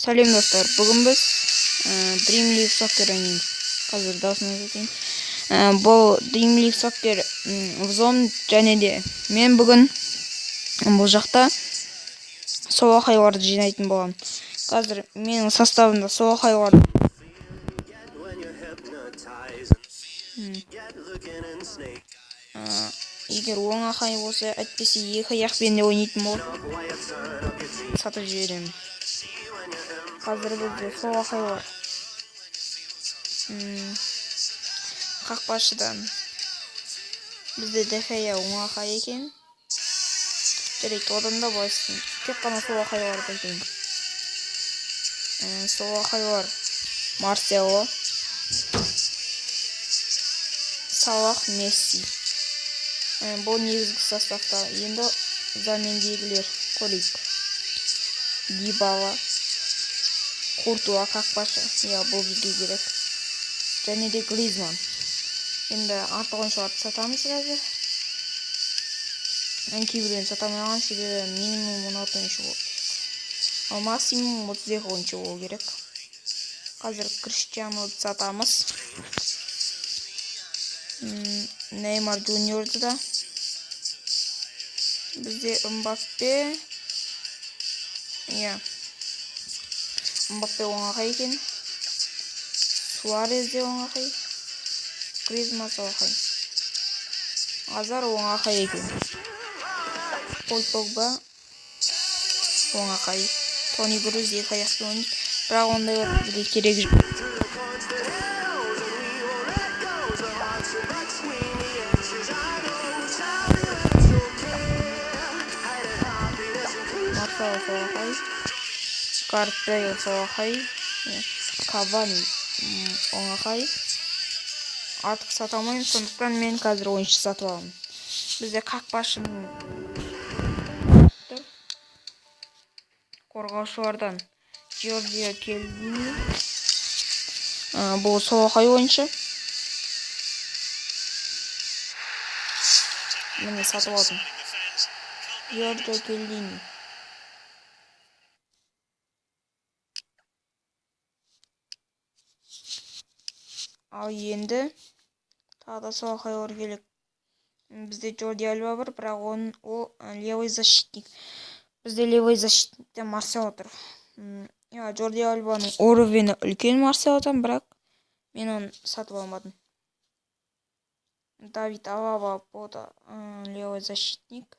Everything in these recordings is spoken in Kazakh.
Сәлем, достар! Бүгін біз Dream League Soccer ойнаймыз. Қазір дауысын азайтайын. Бұл Dream League Soccer взлом, және де мен бүгін бұл жақта солақайларды жинайтын боламын. Қазір менің составымда солақайлар. Егер оңақай болса, әйтпесе екі аяқпен де ойнайтын болса, сатып жіберемін. Қазір бізде солақайлар. Қақпашыдан бізде Де Хеа оңақай екен. Жарайды, одан да былай істеймін. Тек қана солақайларды айтайын. Солақайлар: Марсело, Салах, Месси. Бұл негізгі составта. Енді замендегілер көрейік. Дибала, Куртуа қақпашы, иә, бұл бізге керек, және де Гризман. Енді артық ойыншыларды сатамыз. Қазір мен кейбіреуін сата алмай қалған, себебі минимум 16 ойыншы болу керек, ал максимум 32 ойыншы болу керек. Қазір Криштиануды сатамыз, Неймар Джуниорды да. Бізде Мбаппе, иә, Мбаппе оңақай екен, Суарез де оңақай, Гризман солақай, Азар оңақай екен, Поль Погба оңақай, Тони Круз екі аяқпен ойнайды, бірақ ондайлар бізге керек жоқ. Марсело солақай, Гарет Бейл солақай, Кавани оңақай. Артық сата алмаймын, сондықтан мен қазір ойыншы сатып аламын. Бізде қақпашының тұр. Қорғаушылардан Джорджио Кьеллини, бұл солақай ойыншы. Міне, сатып алдым Джорджио Кьеллини. Ал енді тағы да солақайлар керек. Бізде Джорди Альба бар, бірақ оның ол левый защитник. Бізде левый защитникте Марсело тұр. Иә, Джорди Альбаның уровені үлкен Марселодан, бірақ мен оны сатып алмадым. Давид Алаба, бұл да левый защитник.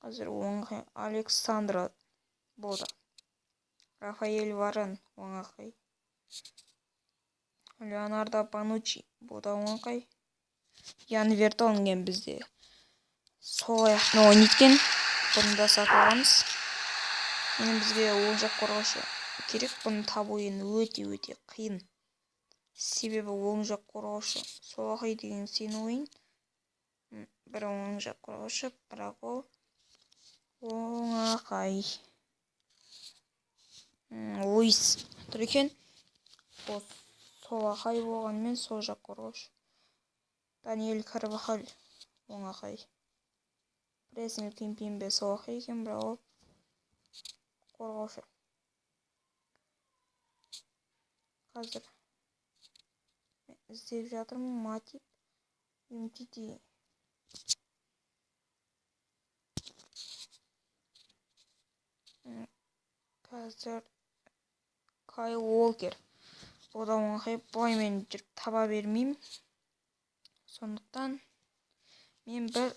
Қазір оңақай Александро, бұл да Рафаэль Варан оңақай, Леонардо Бонуччи, бұл да оңақай, Ян Вертонген бізде сол аяқпен ойнайды екен, бұны да сатып аламыз. Енді бізге оң жақ қорғаушы керек. Бұны табу енді өте өте қиын, себебі оң жақ қорғаушы солақай деген сен ойын бір оң жақ қорғаушы, бірақ ол оңақай. Луис тұр екен, ол солақай болғанымен сол жақ қорғаушы. Даниэль Карвахаль оңақай, Преснель Кимпембе солақай екен, бірақ ол қорғаушы. Қазір мен іздеп жатырмын. Матип, Умтити, қазір Кайл Уолкер, бұл да оңақай. Былай мен жүріп таба бермеймін, сондықтан мен бір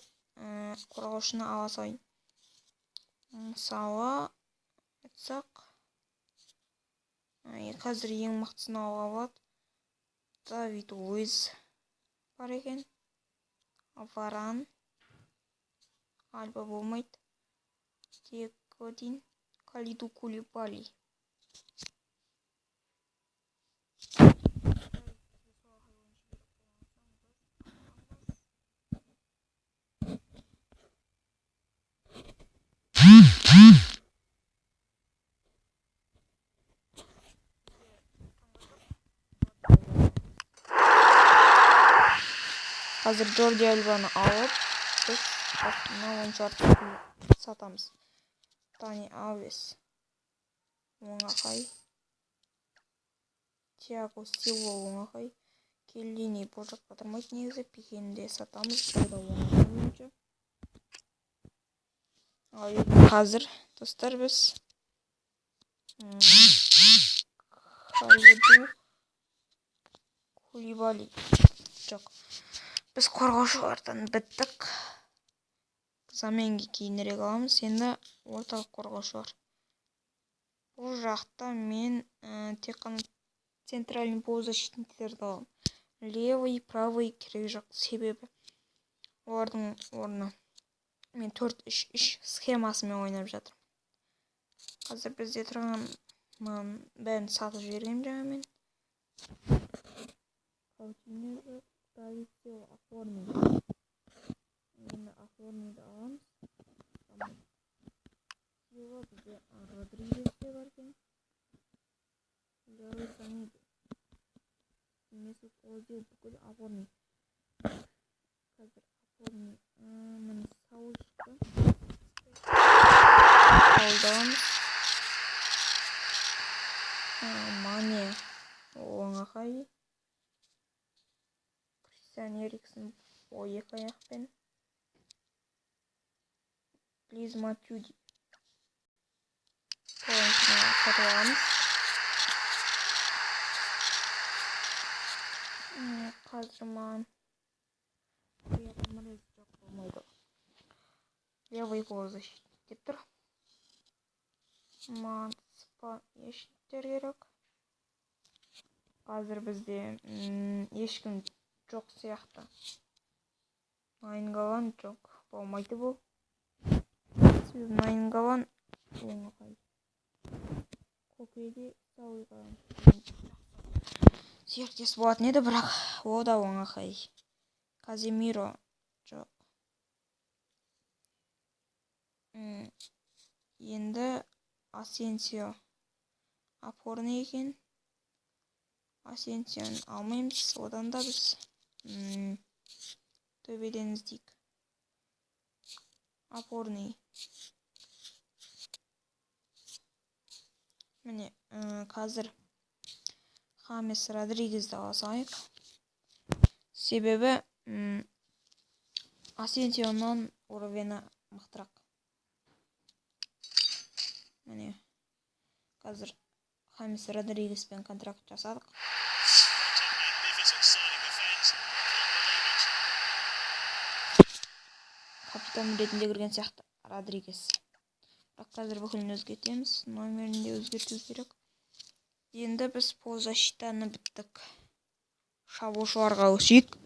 қорғаушыны ала салайын. Мысалы айтсақ, қазір ең мықтысын алуға болады. Давид Луиз бар екен, Варан, Альба болмайды, Диего Годин, Калиду Кулибали. Қазір Джорди Альбаны алып, біз мына ойыншыларды сатамыз. Дани Алвес. Оңақай. Тиаго Силва оңақай. Келлини бұл жақта тұрмайды негізі. Пикені де сатамыз. Бұл да оңақай ойыншы. Ал қазір, достар, біз Калиду Кулибали. Жоқ. Біз қорғаушылардан біттік. Заменге кейінірек аламыз. Енді орталық қорғаушылар. Бұл жақта мен тек қана центральный полузащитниктерді аламын. Левый, правый керек жоқ, себебі олардың орны мен 4-3-3 схемасымен ойнап жатырмын. Қазір бізде тұрған мынаның бәрін сатып жібергенмін жаңа мен. Каутиньо жоқ, Давид Силва опорный. Енді опорныйды аламыз. Силва бізде Родригес те бар екен. Лерой Сане, Месут Озил бүкіл опорный. Қазір опорный, міне Саул шықты. Саулды аламыз. Мане оңақай. Кристиан Эриксон о екі аяқпен. Близ Матюди. Сатып аламыз. Қазір маған жоқ болмайды. Левый полузащитник деп тұр. Маған ящиктер керек. Қазір бізде ешкім жоқ сияқты. Найнгалан жоқ, болмайды бұл. Себебі Найнгалан оңақай. Кокеде Саулға серіктес болатын еді, бірақ о да оңақай. Каземиро жоқ. Енді Асенсио опорный екен. Асенсионы алмаймыз, одан да біз төбеден іздейік. Опорный. Міне, қазір Хамес Родригезді ала салайық. Себебі Асенсионнан уровені мықтырақ. Міне, қазір Хамес Родригеспен контракт жасадық. Капитан ретінде кірген сияқты Родригес. Бірақ қазір бүкілін өзгертеміз. Номерін де өзгерту керек. Енді біз полузащитаны біттік. Шабуылшыларға өсейік.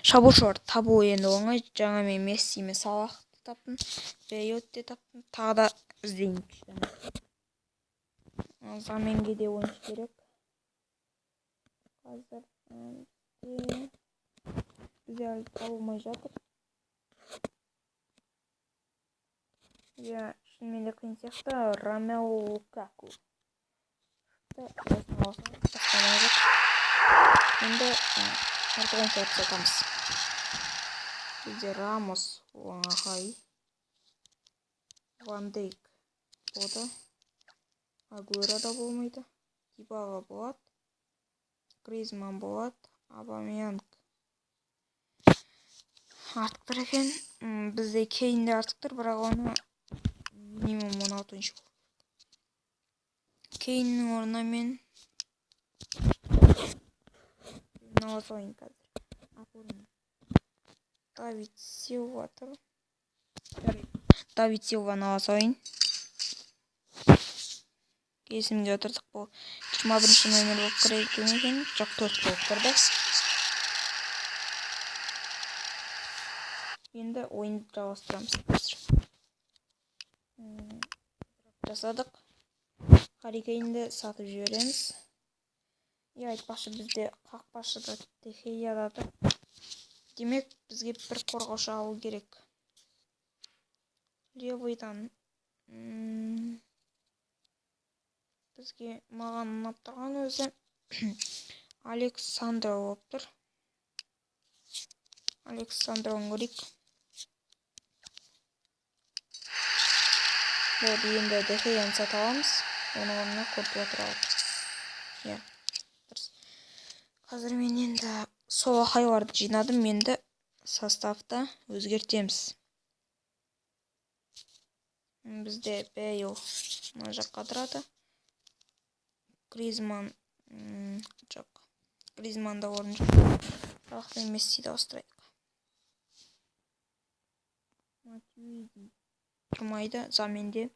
Шабуылшылар табу енді оңай. Жаңа мен Месси мен Салахты таптым. Бейотты таптым. Тағы да іздеймін. Заменге де ойыншы керек. Қазір бізде әлі табылмай жатыр. Иә, шынымен де қиын сияқты. Ромелу Лукаку. Енді артық ойыншыларды сатамыз. Бізде Рамос оңақай. Ван Дейк болды. Агуэро да болмайды. Дибала болады. Гризман болады. Абамеянг артық тұр екен. Бізде Кейн де артық тұр, бірақ оны минимум 16 ойыншы болады. Кейннің орнына мен ала салайын қазір. Давид Силва тұр. Давид Силваны ала салайын. Келісімге отырдық. Бұл 21 номер болып кіреді екен. Жоқ, 4 болып кірді. Енді ойынды жалғастырамыз. Жасадық. Харри Кейнді сатып жібереміз. Айтпақшы, бізде қақпашы да Де Хея да тұр. Демек, бізге бір қорғаушы алу керек. Левыйдан бізге маған ұнап тұрған өзі Александро болып тұр. Александроны көрейік. Болды, енді Де Хеяны сата аламыз. Оның орнына Куртуа тұрады. Иә, дұрыс. Қазір мен енді солақайларды жинадым, енді составты өзгертеміз. Бізде Бейл мына жаққа тұрады. Гризман жоқ. Гризманда орын жоқ. Салах пен Мессиді ауыстырайық. Матюиди тұрмайды, заменде.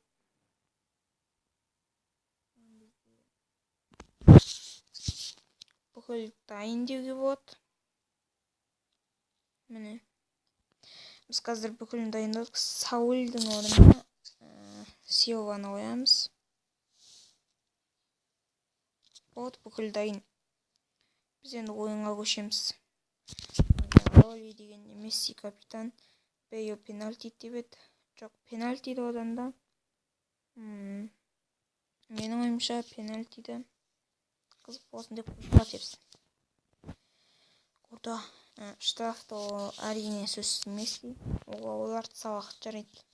Бүкіл дайын деуге болады. Міне. Біз қазір бүкілін дайындадық. Саульдің орнына Силваны қоямыз. Вот, бүкіл дайын. Біз енді ойынға көшеміз. Роли деген Месси капитан. Бейл пенальти тебеді. Жоқ, пенальтиді одан да. Менің ойымша пенальтиді қызық болсын деп Куртуа тепсін. Куртуа штрафты әрине сөзсіз Месси. Оларды Салах жарайды.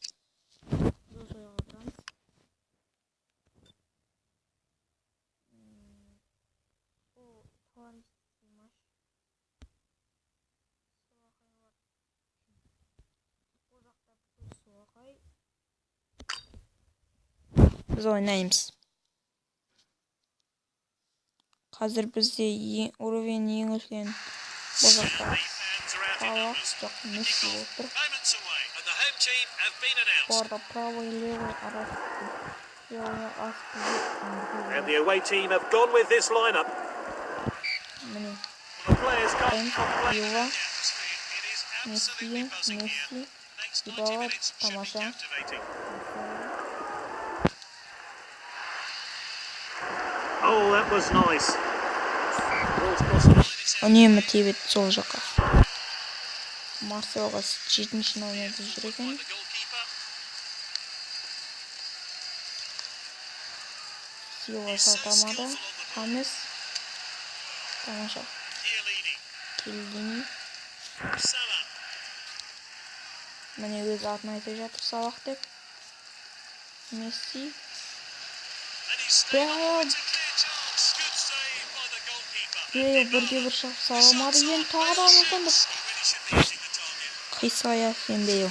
Біз ойнаймыз. Қазір бізде уровень ең үлкен бұл жақта Салах, жоқ, Месси болып тұр. Бұларда правый, левый арасы. Левый асты. And the away team have gone with this lineup. Міне. The players can't complain. Силва, Месси, Месси, Дибала, тамаша. Oh, that was nice. Үнемі тебеді сол жаққа. Марселға 7-ші номерде жүр екен. Силва сатамады. Хамес. Тамаша. Келдини. Міне өз атын айтып жатыр Салах деп. Месси. Бейл. Бейл бірге бір шығып саламады. Енді тағы да мүмкіндік. Қисая сен Бейл.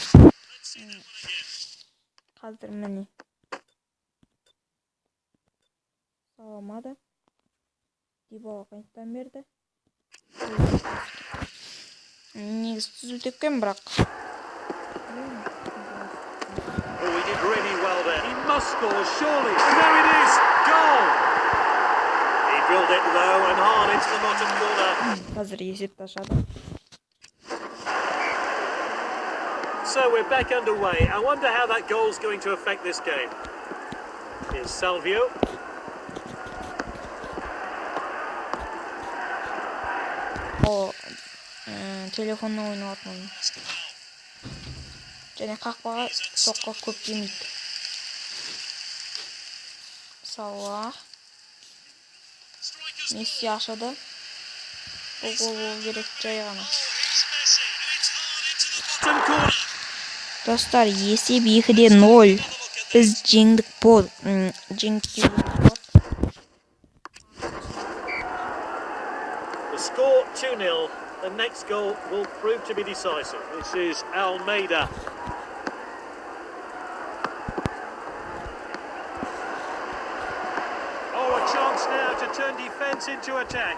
Қазір міне. Саламады. Дибала қайтадан берді. Негізі түзу тепкен, бірақ. Oh, he did really well there. He must score, surely. And there it is. Goal! He drilled it low and hard into the bottom corner. Қазір есепті ашады. So we're back underway. I wonder how that goal's going to affect this game. Here's Salvio. О, телефоннан ойналатын ойын. Және қақпаға соққы көп тимейді. Салах. Месси ашады. Бұл гол болу керек жай ғана. Достар, есеп 2-0. Біз жеңдік жеңдік деуге болады. The score 2-0. The next goal will prove to be decisive. This is Almeida. Oh, a chance now to turn defence into attack.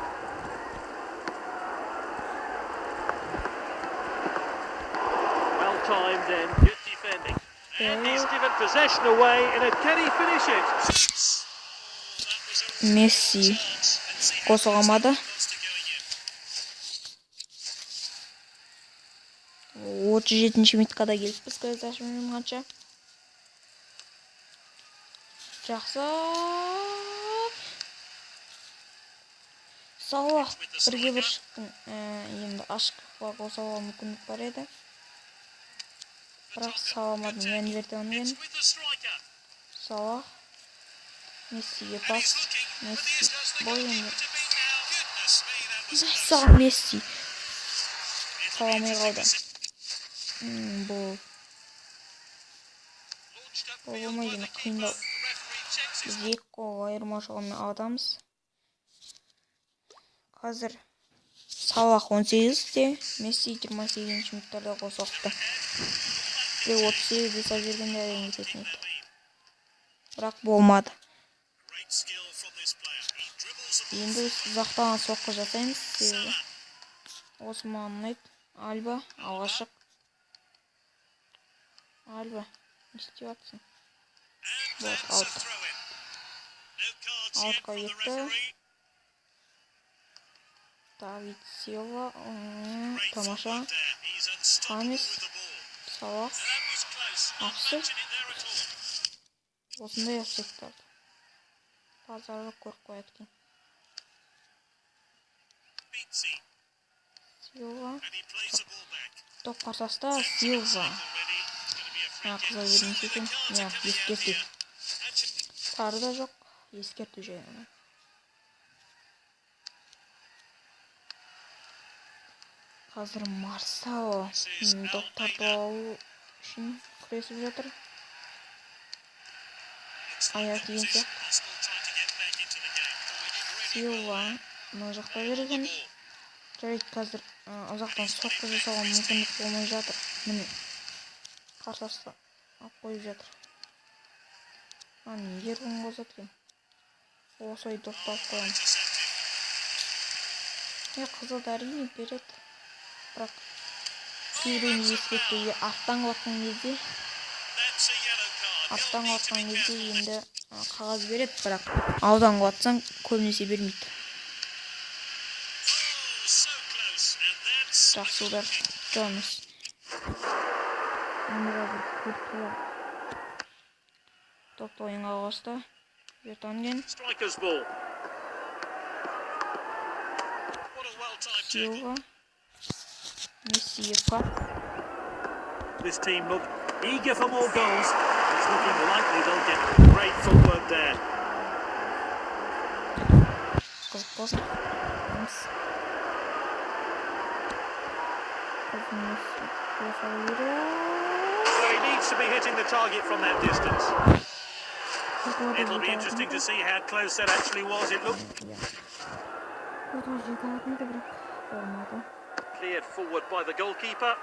Well timed and good defending. And he's given possession away, and can he finish it? Messi қосыла алмады. 37-ші минутқа да келіппіз, көз ашып жұмғанша. Жақсы. Салах бірге бір шықтың. Енді ашық қақпаға қоса алуға мүмкіндік бар еді. Бірақ сала алмадым. Ян Вертонген. Салах. Мессиге пас. Месси. Бұл енді. Мәссаған, Месси. Сала алмай қалды. Бұл. Бұл болмайды, қиындау. Біз 2 гол айырмашылығымен алдамыз. Қазір Салах 18-де, Месси 28 минуттарда гол соқты. Біреу 38-де салып жібергенде әрең кететін еді. Бірақ болмады. Енді біз ұзақтан соққы жасаймыз, себебі осы маған ұнайды. Альба, алға шық. Альба, не істеп жатсың? Вот, аут. Аутқа кетті. Давид Силва, тамаша. Хамес, Салах, офсайд. Осындай офсайдтарды базарлық көріп қояды екен. Силва. Топ қарсыласта Силва. Қызыл бермесе екен. Иә, ескерту. Сары да жоқ, ескерту жай ғана. Қазір Марсало доп тартып алу үшін күресіп жатыр. Аяқ тиген сияқты. Силва мына жақта жүр екен. Жарайды, қазір ұзақтан соққы жасауға мүмкіндік болмай жатыр. Міне, қарсыласты алып қойып жатыр. Неге ұрғын қозады екен? Осылай допты алып қоямын. Қызыл әрине береді. Бірақ кейбіреуіне ескертуге арттан құлатқан кезде, енді қағаз береді, бірақ алдан құлатсаң көбінесе бермейді. Жақсы удар, Джонас. Енді қазір Куртуа допты ойынға қосты. Вертонген. Силва. Мессиге пас. This team look eager for more goals. It's looking likely they'll get great footwork there. Қызық болсын. So he needs to be hitting the target from that distance. It'll be interesting to see how close that actually was. It looked cleared forward by the goalkeeper.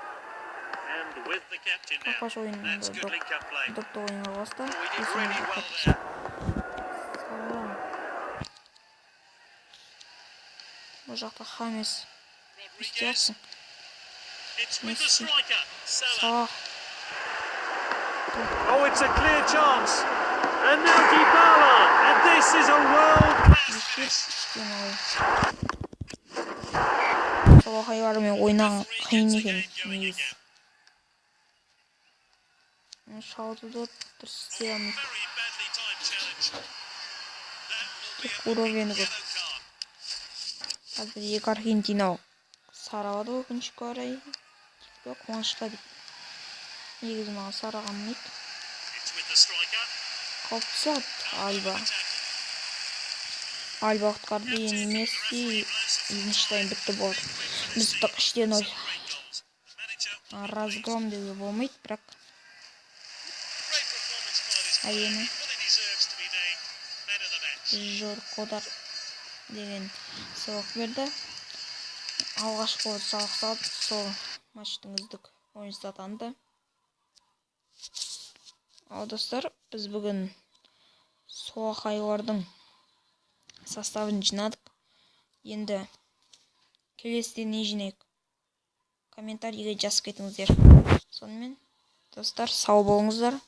And with the captain now. That's good link-up play. Допты ойынға қосты. Oh, he did really well there. Бұл жақта Хамес. Не істеп жатсың? It's with the Messi. striker, Salah. Салах. Oh, it's a clear chance. And now Dybala. And this is a world-class finish. Іштен ой. Салахайлармен ойнаған қиын екен негізі. Шалуды дұрыс істей алмайды. Very badly timed challenge. That will be Тек a уровені көп. yellow card. Қазір екі аргентиналық сары алады, өкінішке орай. Тек қуанышта деп. Негізі маған сарыға ұнайды. It's with the striker. Қауіпті сәт Альба. Альба құтқарды, енді Месси. Екінші тайм бітті болды. Біз ұттық үште нөл. Разгром деуге болмайды, бірақ әрине Жор Кодар деген сыйлық берді. Алғашқы гол Салах салды, сол матчтың үздік ойыншысы атанды. Ал достар, біз бүгін солақайлардың составын жинадық. Енді келесіде не жинайық? Комментарийге жазып кетіңіздер. Сонымен, достар, сау болыңыздар.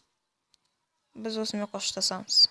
Біз осымен қоштасамыз.